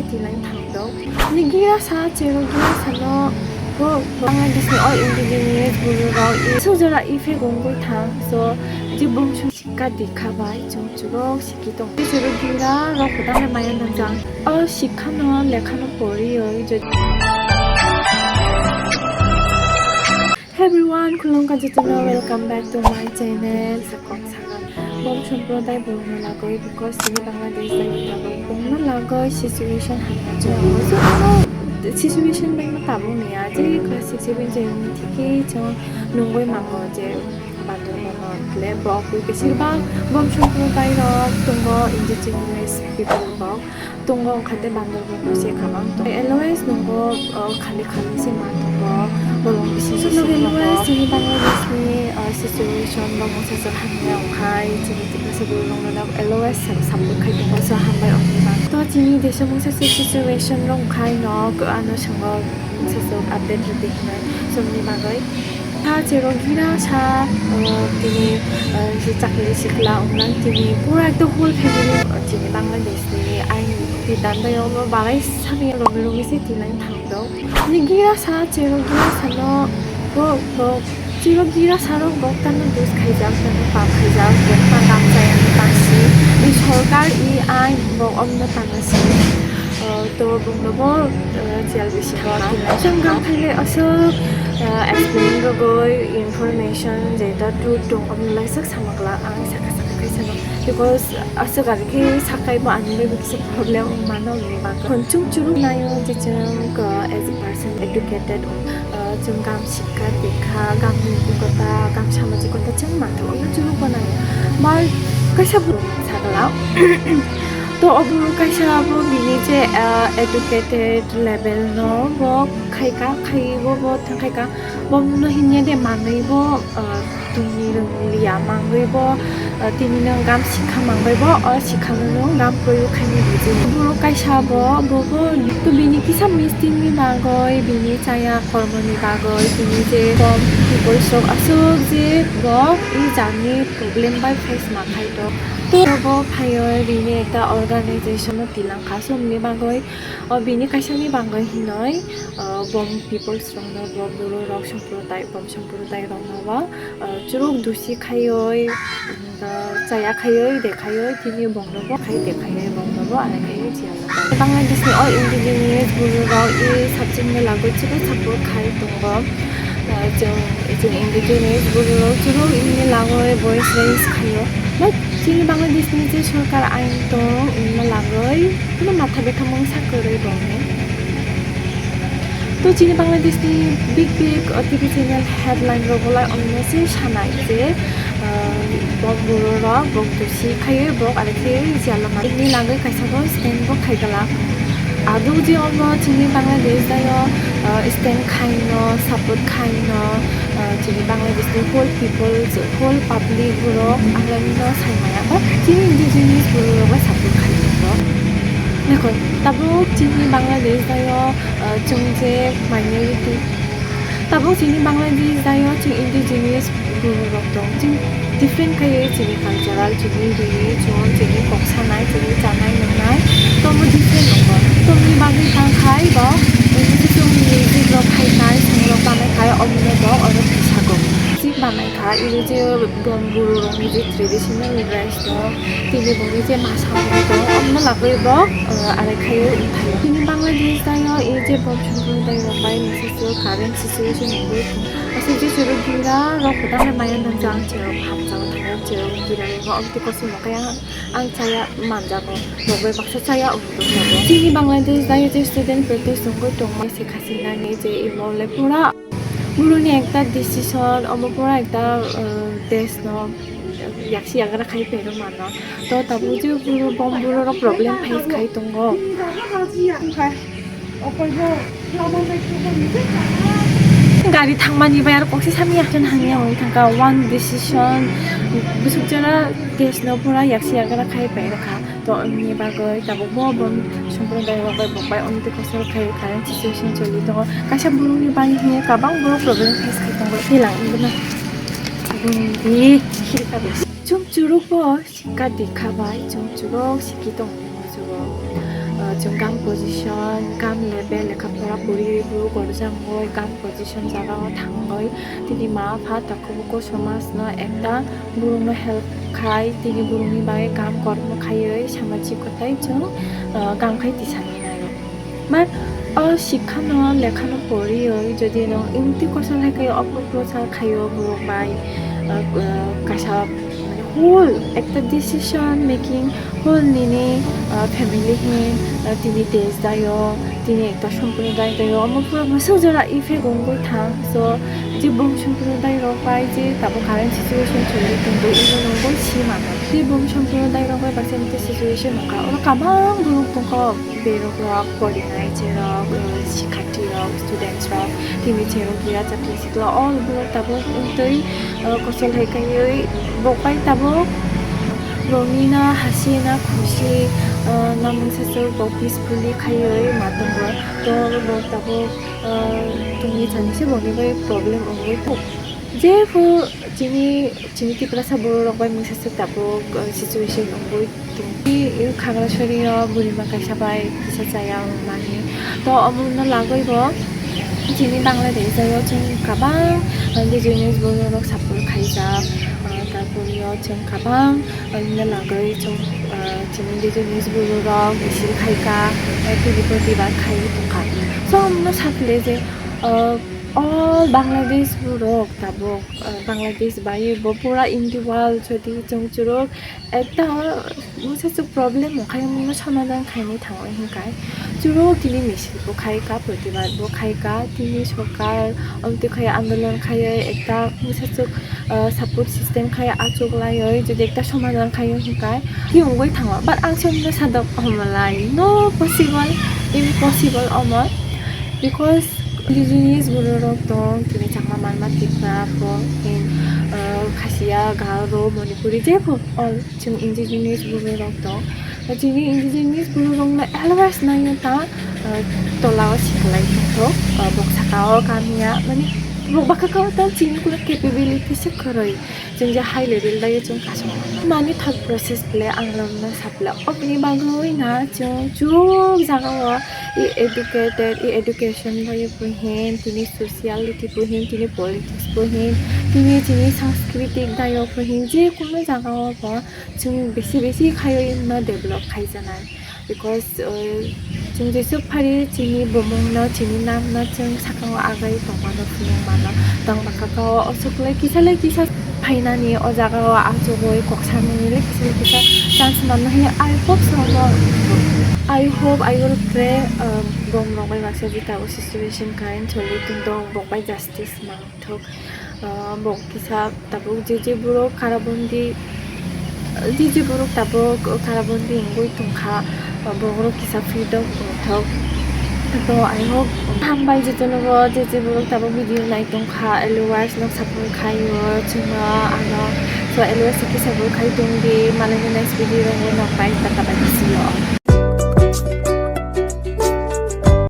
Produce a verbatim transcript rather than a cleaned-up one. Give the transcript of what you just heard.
Tilang thangdo. Ni gira sa, chero gira sa no. Bo Bangladesh ni all indigenous buru rok i sujara i fe gongoi thang. So, je bumsung sikka dikha bai chung churok sikki tong. Chero gira rok kwtal maya nangjang. O sikha no lekha no pori o. Hey everyone, khulumkha jotono, welcome back to my channel. Sakong sakang bom samprodai borokno lagoi, because tini Bangladesh bai tabuk bongno lagoi situation hamya chwng. So, ano situation bai ma tabuk niya, je class six seven je wngni thiki chwng nungoi mango je bandor bono tle bok wi besirbak bom samprodai rok tongo, indigenous people rok. Tongo, wngkha tei bandor bo se kabang tongo. Always nongo, o, khali khali se ma tongo, bolong bising bising tongo. Always chini Bangladesh ni, o, situation bo mungsa se hamya wngkhai, chini Tiprasa borok rok no always sap-, support khai tongo, so hambai wngkha. To chini desh o mungsa se situation rok wngkhai no, ano songo mungsa se update rwdi hinwi, so ni bagwi. Sa chero gira sa, o, tini, o, je chakri sikla wnglang tini pura ekdom whole family, o, chini Bangladesh ni ain bidan bai omo balai sani romi romi se tinang thangdo. Ni gira sa chero gira sa no bo, bo chero gira sa rok bo tamo dus khaijak, tamo pap khaijak, bo tamo gam chaya ni pasi. I sorkar i ain bo omno tangna si. O, to bung no bo, o, jail bisi ha. Chwng gam khaile aswk, o, explain rogoi information je ta truth tong omno lai sak sama glak ang saka saka khai sano. Because aswk ari khe sakai bo ani bai kisa problem mano ni bagwi. Kon chung churu nayo je chwng, o, as a person educated, o, chwng gam sikha dikha, gam nini kota, gam samajik kota chwng manthogo, no churu bo nayo. Bai kaisa borok sakla. To o borok kaisa bo bini je, ah, educated level no bo khaika, khai bo, bo thang khaika. Bo no hinya de manwi bo, ah, tongni rwngya mangwi bo, ah, tini nwng gam sikha mangwi bo, o sikha no nwng gam proyog khaini buji. Borok kaisa bo, bo, bo to bini kisa misting ni bagwi, bini chaya kormo ni bagwi, bini je kom people sok aswk je bo i jani problem bai face ma khai to. To bo phaiwi bini ekta organization no tilang kha, somni bagwi, o bini kaisa ni bagwi hinoi, o bom people sok no bo buru rok samprodai, bom samprodai rok no bo, o churuk dusi khaiwi, ah, chaya khaiwi, de khaiwi, tini bongno bo khai de khaiwi, bongno bo are khaiwi chiya laga. Bangladesh ni all indigenous buru rok i subject ni lagwi chiri support khai tongo. Ah, chwng, chwng indigenous buru rok chiri ini lagwi voice raise khaio. But chini Bangladesh ni je sorkar ain tong, ini lagwi, ini matha betha mungsa kwrwi bongni. To chini Bangladesh ni big big, uh, T V channel headline rok bolai omno se sanai je, uh, bom buru rok bok dusi khaiwi bok are khe jala mari ni lagwi kaisa bo stand bo khai gala. Ado je omno chini Bangladesh dayo, uh, stand khai no support khai no, uh, chini Bangladesh ni whole people, whole public rok ang no sai maya ba chini indigenous buru rok bai support khai no. Nokho tabuk chini Bangladesh dayo, uh, chwng je minority. Tabuk chini Bangladesh dayo chwng indigenous borok tong. Chwng different khai chini cultural, chini ri, chwng chini kok sanai, chini chanai nwngnai. Tomo different tongo. Tomni bagwi tang khai bo, chwng music rok khai khai, song rok banai khai, omno bo oro kisa go. Music banai khai, iri je bom buru rokni je traditional dress tong, tini boni je masa rok tong, omno lagwi bo, uh, arai khai tini Bangladesh dayo, e je bom songkron tei rok bai masa current situation wngwi tong. Aswk je chwrwk gira rok kwtal maya nang jang chwrwk hamjak thangya chwrwk gira rok amtwi kosom kaya ang chaya manjago. Rok bai baksa chaya wngwi tongjago. Chini Bangladesh dayo je student protest wngwi tongma Sheikh Hasina ni je imol le pura buruni ekta decision omo pura ekta, uh, desh no yaksi yagra khai pero mano. To tabuk je buru bom buru rok problem face khai tongo. Gari thangmani bai aro kokse samya. Jon hangya wng thangka one decision busuk jora desh no pura yaksi yagra khai pai rokha. To wngni bagwi tabuk bo bom samprodai rok bai bok bai omtwi kosol khai current situation choli tongo. Kaisa borokni bani hiya kabang borok problem face khai tongo. Hilang wngna. Bundi khirka chum churuk bo. Sikka dikha bai chwng churok sikki tongmani muchungo, ah, Chwng gam position, gam level, lekha pora poriwi borok gorjak wngwi gam position jagao thangwi tini ma pha takhuk bukhuk somajno ekta borokno help khai, tini borokni bagwi gam kormo khaiwi samajik kwtai chwng, ah, gam khai tisani naio. But o sikhano lekhano poriwi jodi nwng imtwi kosol hai khe oproprochar khaio borok bai, ah, ah, kaisa whole ekta decision making, whole nini, ah, family hin, ah, tini test daio, tini ekta somprodayo daio, omo pura bwswk jora effect wngwi thang. So je bong somprodayo rok bai je tabuk current situation choli tongbo, ibo nungwi si mano. Je bong somprodayo rok bai baksa ekta situation wngkha, oro kabang borok tongkha, berok rok, porinai cherok, ah, sikhatri rok, students rok, tini cherok ya chakri sikla, all borok tabuk twi, ah, kosol hai kaiwi bok bai tabuk borokni na hasi na khusi, ah, na mungsa swk bok peacefully khaiwi ma tongo. To bok tabuk, ah, tongwi chani se bokni bai problem wngwi tongo. Jephu chini, chini Tiprasa borok rok bai mungsa swk tabuk, ah, situation wngwi tong. I, i Khagrasari o burima kaisa bai kisa chaya mani. To omono lagwi bo chini Bangladesh o chwng kabang indigenous borok rok support khaijak. Ah, tarpore o chwng kabang, ah, ino lagwi chwng, ah, chini indigenous borok rok misil khaika, ah, tini protibad khai tongkha. So omono saphile je, ah, all Bangladesh borok tabuk, ah, Bangladesh bai bo pura in the world jodi chwng churuk ekta mungsa swk problem wngkha, omono somadan khainai thango hinkhai churuk tini misil bo khaika, protibad bo khaika, tini sorkar omtwi khai andolon khaiwi ekta mungsa swk, ah, support system khai achuk laiwi jodi ekta somadan khaio hinkhai hi wngwi thango. But ang se omono sadok, omo lai no possible, impossible omo, because indigenous borok rok tong, tini Chakma, Marma, Tipra, Bru, Hin, ah, Khasiya, Garo, Manipuri, jephu all chwng indigenous borok rok tong. Chini indigenous borok rokno always naio ta, ah, tola o siklai tongthok, ah, bok saka o kamiya, mani bok baka kao ta chini kuno capability se kwrwi. Chwng je high level bai chwng kasongo. Mani thought process le ang rokno saple. Oboni bagwi na chwng chuk jaga o i educated, i education bai bo hin, tini sociality bo hin, tini politics bo hin, tini chini sanskritik bai bo hin, je kuno jaga o bo chwng besi besi khaiwi no develop khaijanai. Because, uh, chwng jesuk phari chini bumungno, chini namno chwng sakango agwi tongmano phunuk mano. Tong bwkha kao aswk le kisa le kisa phainani o jaga o achugwi kok sanani le kisa le kisa chance mano hwnwi I hope so, no? I hope, I will pray, uh, bom rok bai baksa jita o situation kain choli tong dong, bok bai justice mang. Thok, ah, bok kisa tabuk je je borok karabondi, je je borok tabuk karabondi wngwi tongkha, ah, borok rok kisa freedom wngthok. To I hope hambai jotono bo je je borok tabuk video nai tongkha, always no support khaio chwngno ano. So always kisa support khai tongdi, malaini next video rok no pai taka bai kisiyo.